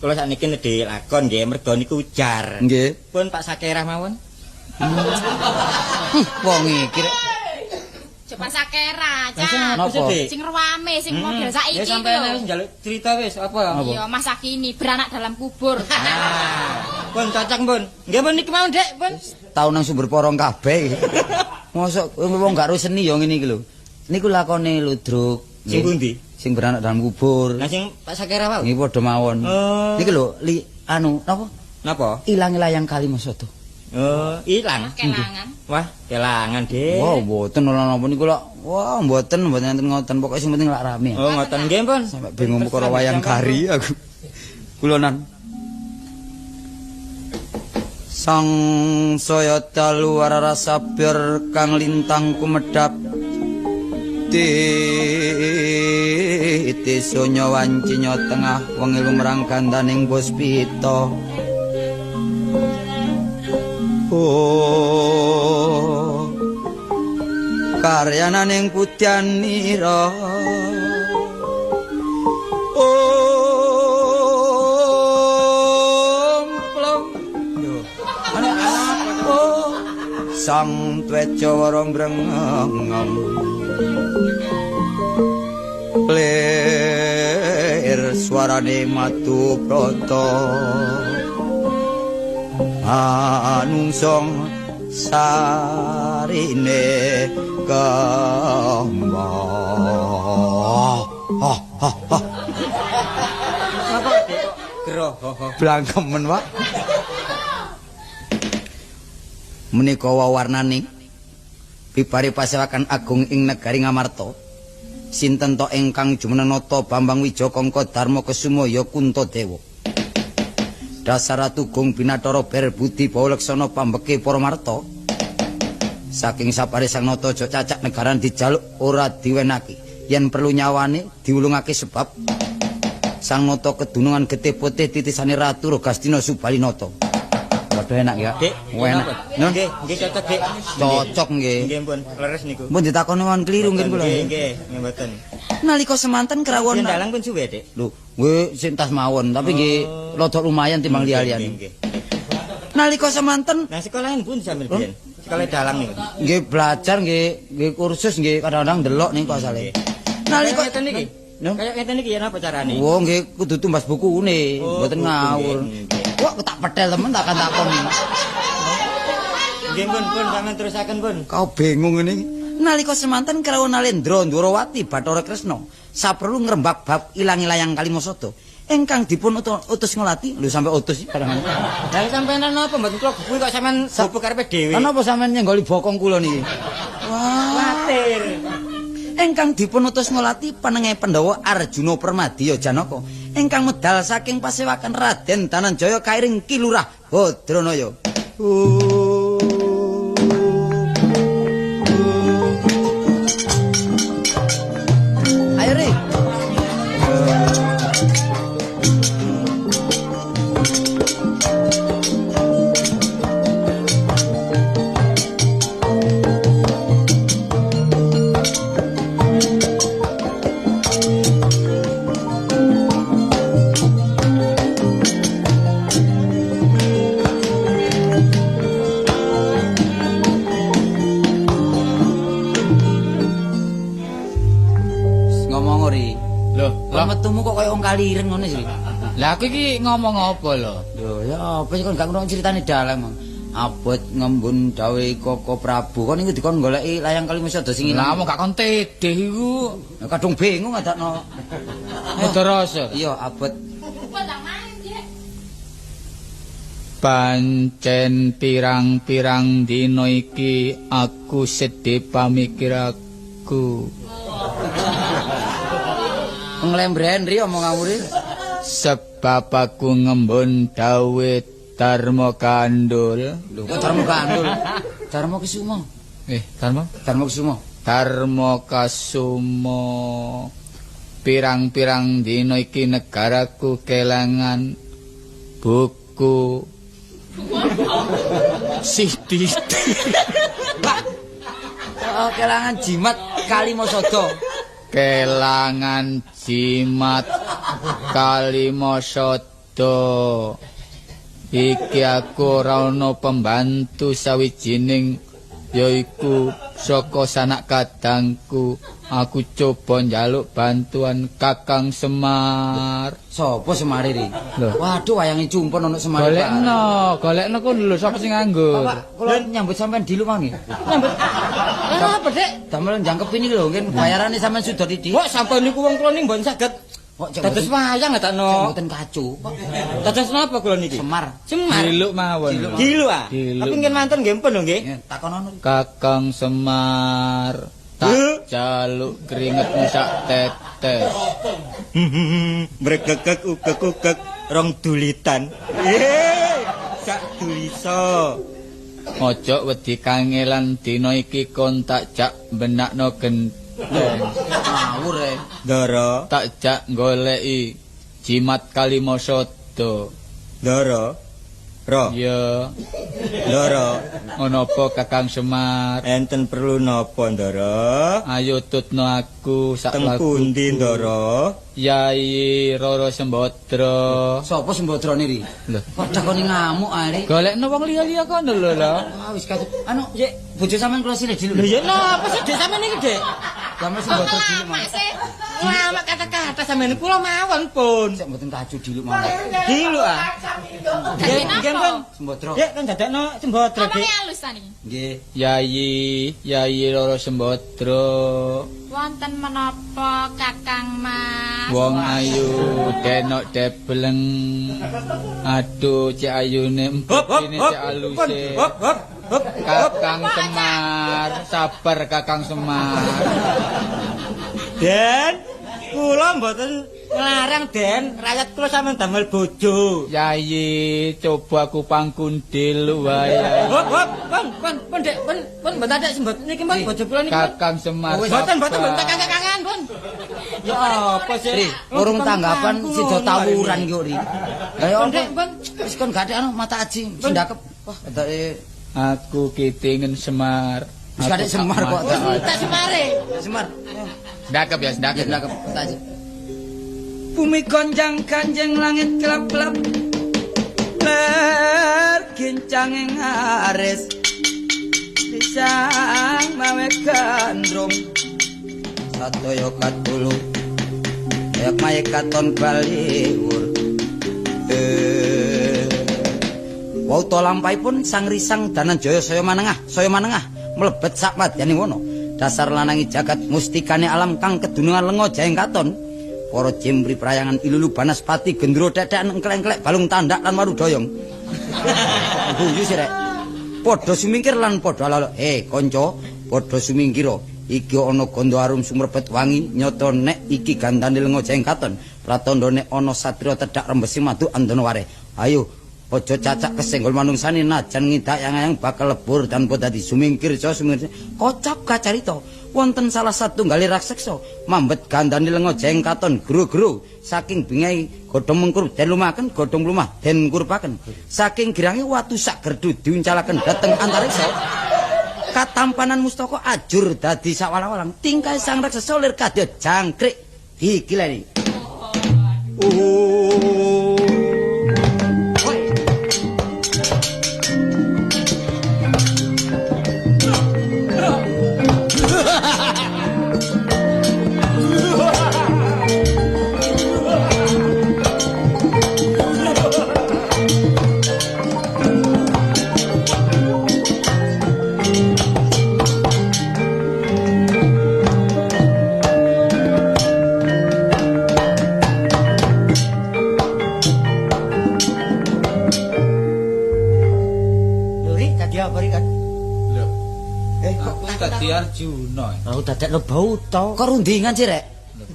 Kula sakniki nedhi lakon nggih mergo niku ujar. Nggih. Pun Pak Sakerah mawon. Wong iki rek. Coba sakera, Lah sing Cak. apa sih, Napa? Dik? Sing ruame sing model saiki Ya iki sampean lho. wis njaluk cerita wis apa? Iya, masa kini beranak dalam kubur. Ah, pun cocok pun. Nggih pun niki mawon, Dik, pun. Tau nang sumber porong kabeh iki. Mosok wong gak ro seni ya ngene iki lho. Niku lakone ludruk. Sing pundi? Sing beranak dalam kubur. Lah sing Pak Sakerah wau. Nggih padha mawon. Oh. Niki lho li anu napa? Napa? Ilange layang Kalimasada. Oh, ilang. Kelangan. Wah, kelangan, Dik. Wah, mboten ora napa niku lho. Wah, mboten mboten enten ngoten. Pokoke sing penting lak rame. Oh, ngoten nggih, pun. Sampai bingung perkara wayang kari aku. Kulonan. Sang saya dalu warara sabir kang lintang kumedhap tito. Titi sonya wancinya tengah wengi lumrang gandaning puspita. Oh, karyananing putyanira. Om plong. Oh, sang Twejawara mrengeng. Lir suarane matu prata anungsong sarine kembang. Blangkemen, Pak. Menika wawarnane bibare pasewakan agung ing negari Ngamarta. Sinten to ingkang jumeneng nata Bambang Wijakangka Darma Kesuma ya Kuntadewa. Dasar Ratu Gung Binathara Berbudi bawa leksana pambeke para marta. Saking sapare sang nata aja cacak negaran dijaluk ora diwenake. Yen perlu nyawane diwulungake sebab sang nata kedunungan getih putih titisane Ratu Rogastina Subalinata. Waduh enak ya. Dik, enak. Nggih, nggih cocok, Dik. Cocok nggih. Nggih pun leres niku. Mun ditakoni wong kliru nggih kula. Nggih, nggih, nggih mboten. Nalika semanten krawon dalang pun suwe, Dik. Lho, nggih sing tas mawon, tapi nggih rada lumayan timbang liya-liyane. Nggih. Nalika semanten nang sekolahan pun sampeyan biyen. Sekolah dalang niku. Nggih belajar nggih, nggih kursus nggih kadang-kadang ndelok niku asale. Nalika ngeten iki. Kaya ngeten iki ya napa carane? Oh nggih kudu tumbas bukune, mboten ngawur. Wah, tak petel temen tak takon. Nggih pun pun sampean terusaken pun. Kau bingung ini. Nalika semanten krawon Nalendra Ndwarawati Bathara Kresna saperlu ngrembak bab ilangi layang Kalimasada ingkang dipun utus ngolati. Lho sampe utus iki barang. Lah sampean napa mboten kula gupuhi kok sampean gubuk karepe dhewe. Napa sampean nyenggoli bokong kula niki? Wah, kuwatir. Ingkang dipun utus ngolati panenge Pandhawa Arjuna Permadiya Janaka ingkang medal saking pasewakan Raden Dananjaya kairing Ki Lurah Badranaya. Ayo ri. Metumu kok kaya wong kaliren ngono sih. Lah aku iki ngomong apa lho? Lho ya apa sih kon gak ngrungokne critane dalang. Abot ngembun dawuhe Koko Prabu. Kon iku dikon goleki layang Kalimasada sing ilang. Lah gak kon tedeh iku. Kadung bingung ngadakno. Rasa. Iya, abot. Pancen pirang-pirang dina iki aku sedih pamikiraku. Nglembren ri omong ngawure. Sebab aku ngembun dawuhe Darma Kandul. Lho kok Darma Kandul? Darma Kesuma. Darma? Darma Kesuma. Darma Kasuma. Pirang-pirang dina iki negaraku kelangan buku. Siti. Pak. Oh, kelangan jimat Kalimasada. Kelangan jimat Kalimasada. Iki aku ora ana pembantu sawijining yaiku saka sanak kadangku. Aku coba njaluk bantuan Kakang Semar. Sopo Semar iki? Lho. Waduh wayange cumpon ana Semar. Golekno, golekno ku lho sapa sing nganggur. Pak, kula nyambut sampean dilu mang nggih. Nyambut. Apa, Dik? Damel jangkep ini lho, nggih bayarane sampean sudah titik. Kok sampean niku wong kula niki mboten saged Kok dados wayang ngadakno. Mboten kacu. Dados napa kula niki? Semar. Semar. Diluk mawon. Diluk ah. Tapi nggih manten nggih pun lho nggih. Takonono. Kakang Semar, tak jaluk keringetmu sak tetes. Mregegek ugek-ugek rong dulitan. Sak dulisa. Ojo wedi kangelan dina iki kon tak jak benakno gendeng. Ngawur e. Ndara, Tak jak goleki jimat Kalimasada. Ndara. Ro, Iya, Ndara. ngono apa Kakang Semar? Enten perlu napa, Ndara? Ayo tutno aku sak Teng lagu. pundi, Ndara? Yai Roro Sembadra. Sopo sembodrane ri? Lho. Kok takoni ngamuk ae ri? Golekno wong liya-liya kono lho lho. Wah wis katut. Anu, yek bojo sampean kula silih dulu. Lho ya napa sih Dek sampean iki, Dek? Sampeyan Kok sembodro dulu lama mawon. sih? Lama kata-kata sampean kula mawon pun. Sik mboten kaju diluk mawon. Diluk ah. Dadi Nggih, napa? pun. Sembodro. Dek kan dadekno sembodro, Dek. Ngomongnya halus ta niki. Nggih. Yai, Yai Roro Sembadra. Wonten menapa Kakang Mas? Wong ayu denok debleng. Aduh, cek ayune Hop hop empuk ini hop. cek Pun, aluse. Hop hop hop. Kakang Semar, sabar Kakang Semar. Den, kula mboten nglarang Den, rakyat kula sampean damel bojo. Yai, coba aku pangkundil wae. Yai. Hop hop, pun pun pun Dek, pun pun mboten ada sembot niki pun bojo kula niki. pun. Kakang Semar. Mboten mboten sabar. mboten kangen-kangen pun. Ya apa sih? Ri, urung tanggapan sida tawuran ki kok, Ri. Lah ya Pun, apa? Dek, pun. Wis kon gak ada anu mata aji sindakep. Wah, kedake Aku kitingen Semar. Wis kadek Semar kok. Wis entek semare. Semar. Ndakep ya, ndakep. Ya ndakep mata aji. Bumi gonjang kanjeng langit kelap-kelap. Ler gincang ing aris. Pisang mawe gandrung. Sadaya katulu. Kayak maye katon baliwur. Wauta lampahipun sang risang Dananjaya saya manengah mlebet sak madyaning wana. Dasar lanangi jagat mustikane alam kang kedunungan lenga jaeng katon. Para jembri prayangan ilulu banaspati gendro tetekan engklek-engklek balung tandak lan warudoyong. Guyu sih rek. Padha sumingkir lan padha lalo. Kanca, padha sumingkira. Iki ana gandha arum sumrebet wangi nyata nek iki gandane lenga jaeng katon. Pratandha nek ana satriya tedhak rembesi madu andana wareh. Ayo aja cacak kesenggol manungsane najan ngidak yang-yang bakal lebur tanpa dadi sumingkir ja sumingkir. Kocap kacarita wonten salah satunggal raseksa mambet gandane lenga jaeng katon gro-gro saking bingai godhong mengkur den lumaken godhong lumah den kurpaken saking girange watu sak gerdu diuncalaken dhateng antariksa. Katampanan mustaka ajur dadi sawalang-walang tingkahe sang raksasa lir kadya jangkrik dikileni. Dadi Arjuna. Aku dadekno bauta. Kok rundingan sih rek?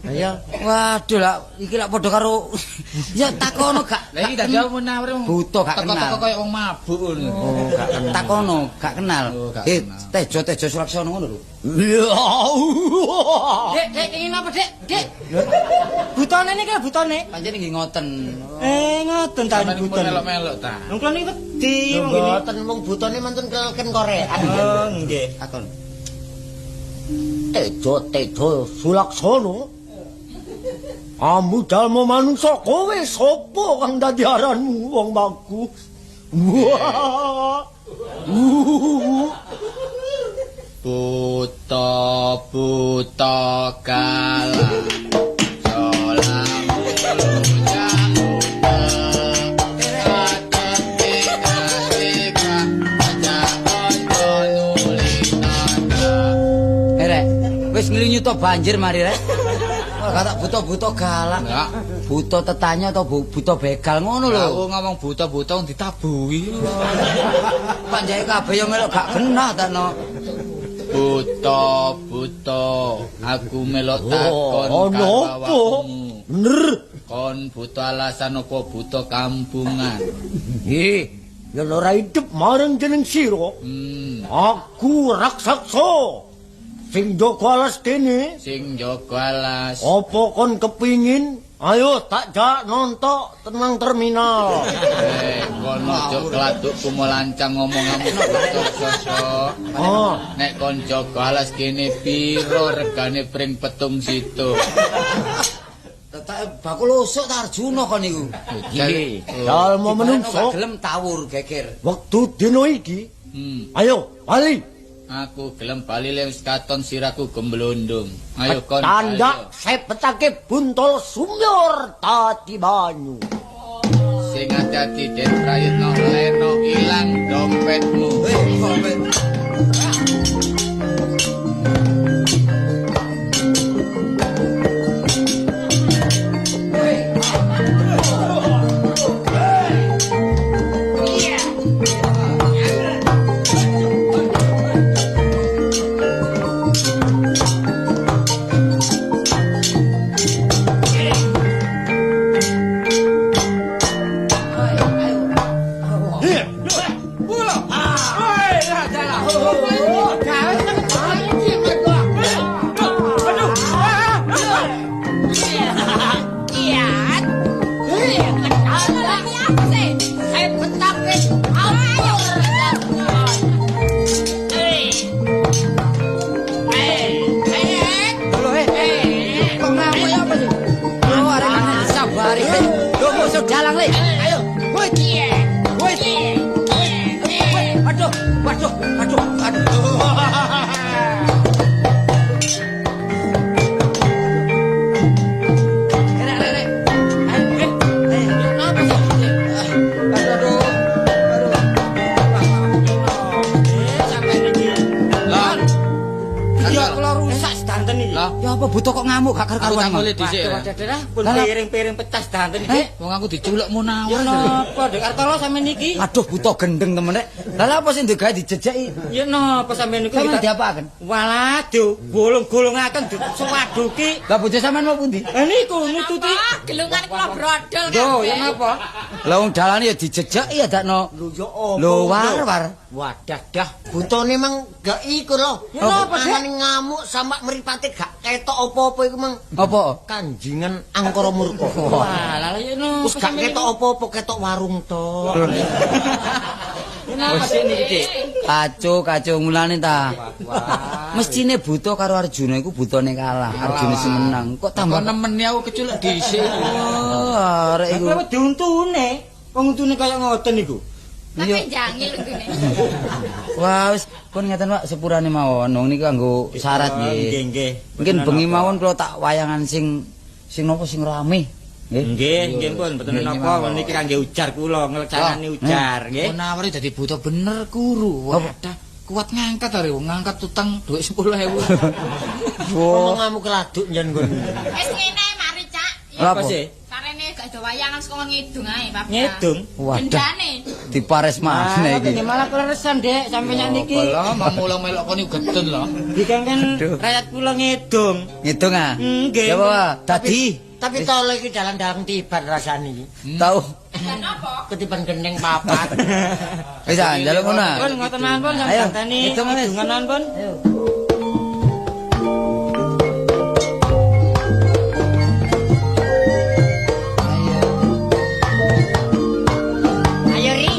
Ayo. Waduh lah, iki lak padha karo ya takono gak. Lah iki dadi apa munawir buta gak kenal. Teko-teko koyo wong mabuk ngono. Oh, gak kenal. Takono gak kenal. Oh, gak Eh, kenal. Tejo-tejo Sulaksono ngono lho. Dek, Dek, ingin apa, Dek? Dek. Butone niki lho butone. Pancen nggih ngoten. Ngoten ta Sampeyan butone. melok-melok ta. Wong kula niki wedi wong ngene. Mboten mung butone mantun keleken korean. Oh, nggih. Takon. Tejo-tejo Sulaksono. Amu jalma manungsa kowe sapa kang dadi aranmu wong bagus? Wah. Buta buta kala. Rek, wis ngelinyuta banjir mari rek. Wah, gak tak buta-buta galak. Enggak. Buta tetanya atau buta begal ngono lho. Aku ngomong buta-buta wong ditabuhi. Panjake kabeh yo melok gak genah ta no. Buta, buta, aku melok takon Oh, karo apa? awakmu. Bener. Kon buta alasan apa buta kampungan? Nggih, yen ora hidup marang jeneng sira, aku raksasa. Sing njaga alas kene. Sing njaga alas. Apa kon kepingin? Ayo tak jak nontok tenang terminal. Kono aja keladuk kumelancang ngomong-ngomong sosok. Oh, nek kon jaga alas kene piro regane pring petung situ. Tetek bakul usuk ta Arjuna kon niku. Nggih. Dalmo menungso gelem tawur geger. Wektu dina iki. Ayo, bali. Aku gelem bali le wis katon siraku gemblondong. Ayo kon. Tandak sepetake buntol sumur tati banyu. Sing ati-ati Den Prayitno leno ilang dompetmu. Hei, dompet. Buta kok ngamuk gak karu-karuan. Aku dhisik. Pun piring-piring pecah sedanten iki. Wong aku diculuk munawar. Ya napa, Dek Kartolo sampean niki? Aduh, buta gendeng temen rek. Lah apa sing digawe dijejeki? Ya napa sampean niku kita diapakaken? Walah, digolong-golongaken disewaduki. Lah bojo sampean mau pundi? Lah niku nututi gelungan kula brodol kabeh. Lho, ya napa? Lah wong dalane ya dijejeki ya dakno. Lho ya apa? Lho war-war. Wadah dah, butone mang gak iku lho. Ya napa sih? Ngamuk sama mripate gak ketok apa-apa iku mang. Apa? Kanjingan angkara murka. Wah, lha ya no. Wis gak ketok apa-apa, ketok warung tok. Napa sih niki, Dik? Kacau, kacau mulane ta. Mestine buta karo Arjuna iku butane kalah, Arjuna sing menang. Kok tambah nemeni aku keculuk dhisik. Oh, arek iku. Lah diuntune, wong untune kaya ngoten niku. Tapi jangil untune. Wah, wis pun ngeten Pak, sepurane mawon. Wong niku kanggo syarat nggih. Nggih, nggih. Mungkin bengi mawon kula tak wayangan sing sing napa sing rame. Nggih. Nggih, nggih pun mboten napa niki kangge ujar kula, ngelcanane ujar nggih. Munawar dadi buta bener kuru. Wadah, kuat ngangkat are wong ngangkat utang dhuwit 10.000. Wong ngamuk laduk njen nggon. Wis ngene mari, Cak. Apa sih? Sarene gak ada wayangan saka ngidung ae, Pak. Ngidung? Wadah. Dipares maneh iki. Malah kleresan, Dek, sampeyan niki. Lha mamulang melok kon iku getun lho. Dikengken rakyat kula ngidung. Ngidung ah? Nggih. Ya apa? Dadi tapi tole iki dalan-dalan tiban rasane iki. Tau. Lah napa? Ketiban gendeng papat. Wis ah, njaluk ngono. Pun ngoten mawon pun sampeyan hidungan pun. Ayo. Ayo ri.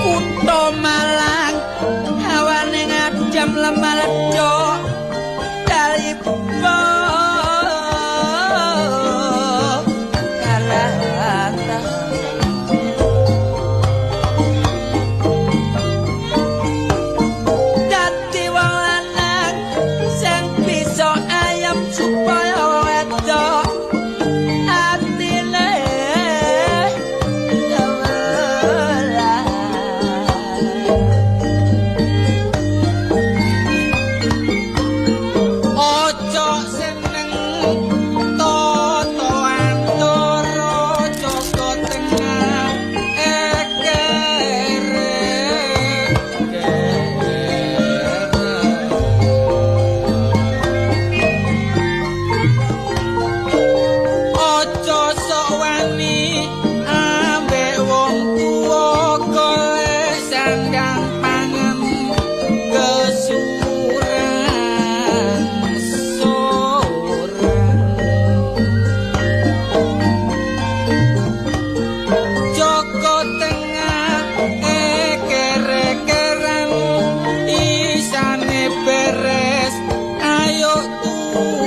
Kutha Malang hawane ngadem lemah ledok dalipo aku.